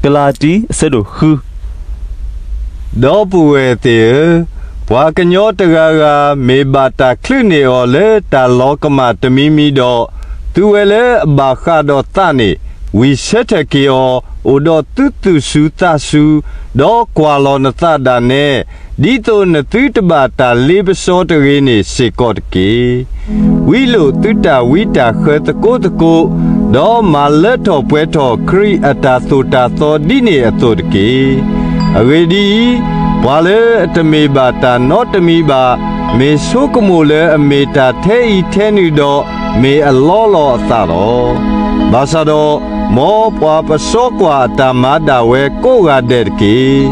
ကလၤတံ အဆၢဒိၣ်ဃု. ဒီပုၢ်ဝဲၢ်သ့ၣ်ဧၢ, ပှၤကညီတဂၤဂၤ မ့ၢ်ဘၣ်တၢ်ချုးန့ၢ်အီၤလၢတၢ်လီၤကမၣ်တမံၤမံၤဒီး, သုဝဲလၢအဘၣ်ဃးဒီးသးန့ၣ်, ဝံၣ်ဆၢထၢၣ်က့ၤအီၤ, အိၣ်ဒီးသုသူၣ်စူၤသးစူၤ, ဒီးကွၢ်လီၤနသးဒၣ်နဲ, ဒ်သိးနသုတဘၣ်တၢ်လ့ပစီတဂ့ၤန့ၣ်စ့ၢ်ကီးတက့ၢ်. ဝံလိာ်သုတၢ်ဝံတၢ်ဃၢၤသကိးသကိး, ဒီးမၤလၢထီၣ်ပှဲၤထီၣ်ခရံာ်အတၢ်သိၣ်တၢ်သီဒ်န့ၣ်အသိးတက့ၢ်. အဂ့ၢ်ဒ်အံၤ, ပှၤလၢအတမ့ၢ်ဘၣ်တၢ်နီတမံၤဘၣ်, မ့ၢ်ဆိကမိၣ်လၢအမ့ၢ်တၢ်ထဲအံၤထဲနုၤဒီး, မ့ၢ်အလီလီၤအသးလီၤ. ဘၣ်ဆၣ်ဒီး, မ်ပှၤပစီကွၢ်အတၢ်မၤဒၣ်ဝဲကိးဂၤဒဲးတက့ၢ်.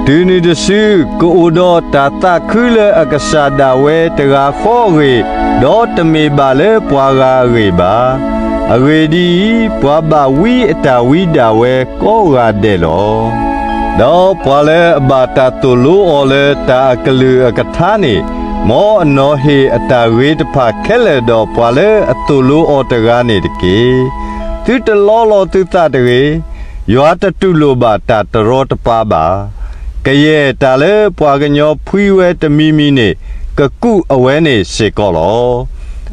တုၤနုၤတစု ကအိၣ်ဒီးတၢ်သးခုလၢအကစၢ်ဒၣ်ဝဲတဂၤဃီအဂ့ၢ်, ဒီးတမ့ၢ်ဘၣ်လၢပှၤဂၤအဂ့ၢ်ဘၣ်. အဂ့ၢ်ဒ်အံၤ, ပှၤဘၣ်ဝံအတၢ်ဝံဒၣ်ဝဲကိးဂၤဒဲးလီၤ. ဒီးပှၤလၢအဘၣ်တၢ်သိၣ်လိအီၤလၢတၢ်အကလုၢ်အကထါန့ၣ်, မ်အနီၢ်ဟ့ၣ်အတၢ်ဂ့ၤတဖၣ်ခဲလၢာ်ဒီးပှၤလၢအသိၣ်လိအီၤတဂၤန့ၣ်တက့ၢ်. သုတလီလီၤသုသးတဂ့ၤ. ယွၤတတူၢ်လိာ်ဘၣ်တၢ်တရီတပါဘၣ်. ကယဲၢ်တၢ်လၢပှၤကညီဖှံဝဲတမံၤမံၤန့ၣ်, ကကူးအဝဲန့ၣ်စ့ၢ်ကီးလီၤ.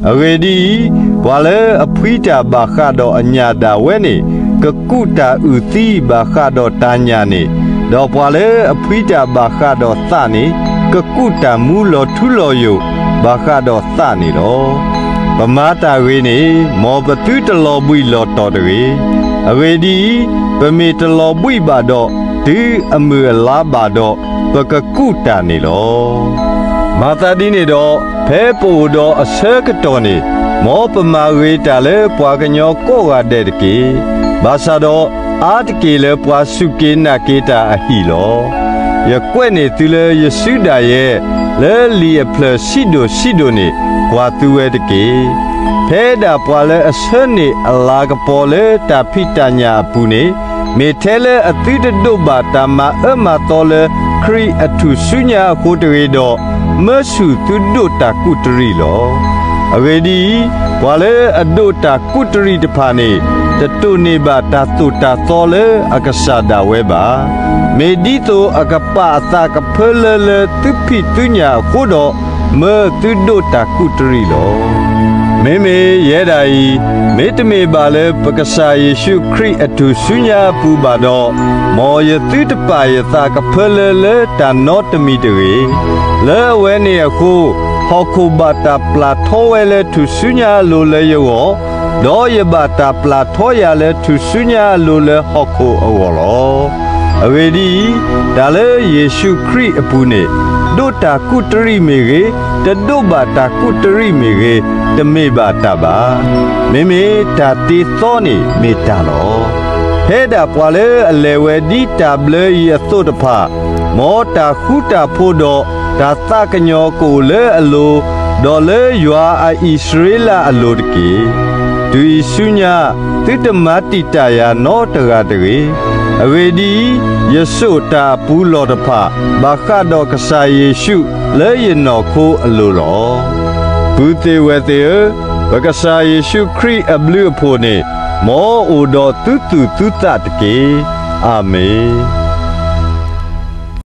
အဂ့ၢ်ဒ်အံၤ, ပှၤလၢအဖှံတၢ်ဘၣ်ဃးဒီးအညၣ်ဒၣ်ဝဲန့ၣ်, ကကူးတၢ်အုၣ်သံဘၣ်ဃးဒီးတၢ်ညၣ်န့ၣ်, ဒီးပှၤလၢအဖှံတၢ်ဘၣ်ဃးဒီးသးန့ၣ်, ကကူးတၢ်မူလီၤထူလီၤယိာ်ဘၣ်ဃးဒီးသးန့ၣ်လီၤ. ပမၤတၢ်ဂ့ၤန့ၣ်, မ်ပသုတလီၤဘှံးလီၤတီၤတဂ့ၤ. အဂ့ၢ်ဒ်အံၤ, ပမ့ၢ်တလီၤဘှံးဘၣ်ဒီး, တုၤအမုၢ်အလါဘၣ်ဒီး, ပကကူးတၢ်န့ၣ်လီၤ. မၤသးဒ်န့ၣ်ဒီး, ဖဲပအိၣ်ဒီးအဆၢကတီၢ်န့ၣ်, မ်ပမၤဂ့ၤတၢ်လၢပှၤကညီကိးဂၤဒဲးတက့ၢ်. ဘၣ်ဆၣ်ဒီး, အါတက့ၢ်လၢပှၤစူၢ်က့ၤနာ်က့ၤတၢ်အဟံၣ်လီၤ. ယကွဲးန့ၢ်သုလၢယစုဒၣ်ယဲ, လၢလံာ်အဖျၢၣ်ဆံးဒိၣ်ဆံးဒိၣ်န့ၣ်, ကွၢ်သုဝဲတက့ၢ်. ဖဲဒၣ်ပှၤလၢအဆၢန့ၢ်အလၤကပီၤလၢတၢ်ဖံးတၢ်ညၣ်အပူၤန့ၣ်, မ့ၢ်ထဲလၢအသုတဒိးဘၣ်တၢ်မၤအၢမၤသီလၢခရံာ်အထူၣ်စုညါအဃိတဂ့ၤဒီး, မၢဆူၣ်သုဒိးတၢ်ကူးတရံးလီၤ. အဂ့ၢ်ဒ်အံၤ, ပှၤလၢအဒိးတၢ်ကူးတရံးတဖၣ်န့ၣ်, တတိၢ်န့ၢ်ဘၣ်တၢ်သိၣ်တၢ်သီလၢအကစၢ်ဒၣ်ဝဲဘၣ်. မ့ၢ်ဒ်သိးအကပာ်အသးကဖၢလၢလၢသုဖံးသုညၣ်အဃိဒီး, မၢသုဒိးတၢ်ကူးတရံးလီၤ. မ့မ့ၢ်ယဲဒၣ်အံၤ, မ့တမ့ၢ်ဘၣ်လၢပကစၢ်ယ့ၣ်ၡူးခရံာ်အထူၣ်စုညါအပူၤဘၣ်ဒီး, မ်ယသုတပာ်ယသးကဖၢလၢလၢတၢ်နီတမံၤတဂ့ၤ. လၢအဝဲန့ၣ်အဃိ, ဟီၣ်ခိၣ်ဘၣ်တၢ်ပျၢ်ထီဝဲလၢထူၣ်စုညါအလိၤလၢယဂီၢ်, ဒီးယဘၣ်တၢ်ပျၢ်ထီယၤလၢထူၣ်စုညါအလိၤလၢဟီၣ်ခိၣ်အဂီၢ်လီၤ. အဂ့ၢ်ဒ်အံၤ, တၢ်လၢယ့ၣ်ၡူးခရံာ်အပူၤန့ၣ်, ဒိးတၢ်ကူးတရံးမ့ၢ်ဂ့ၤ, တဒိးဘၣ်တၢ်ကူးတရံးမ့ၢ်ဂ့ၤ, တမ့ၢ်ဘၣ်တၢ်ဘၣ်. မ့မ့ၢ်တၢ်တ့သီန့ၣ်မ့ၢ်တၢ်လီၤ. ဖဲဒၣ်ပှၤလၢအလဲၤဝဲဒ်တၢ်ဘျၢအံၤအသိးတဖၣ်, မ်တၢ်ဃူတၢ်ဖိးဒီးတၢ်သးကညီၤကအိၣ်လၢအလိၤ, ဒီးလၢယွၤအံၣ်စရ့လးအလိၤတက့ၢ်. တုၤအံၤဆူညါ, သုတမၤတံာ်တာ်ယၤနီတဂၤတဂ့ၤ. အဂ့ၢ်ဒ်အံၤ, ယစိာ်တၢ်အပူၤလီၢ်တဖၣ် ဘၣ်ဃးဒီးကစၢ်ယ့ၣ်ၡူးလၢယနီၢ်ခိအလိၤလီၤ. ပုၢ်သ့ၣ်ဝဲၢ်သ့ၣ်ဧၢ, ပကစၢ်ယ့ၣ်ၡူးခရံာ်အဘျုးအဖှိၣ်န့ၣ်, မ်အိၣ်ဒီးသုသူၣ်သုသးတက့ၢ်. အၤမ့ၣ်.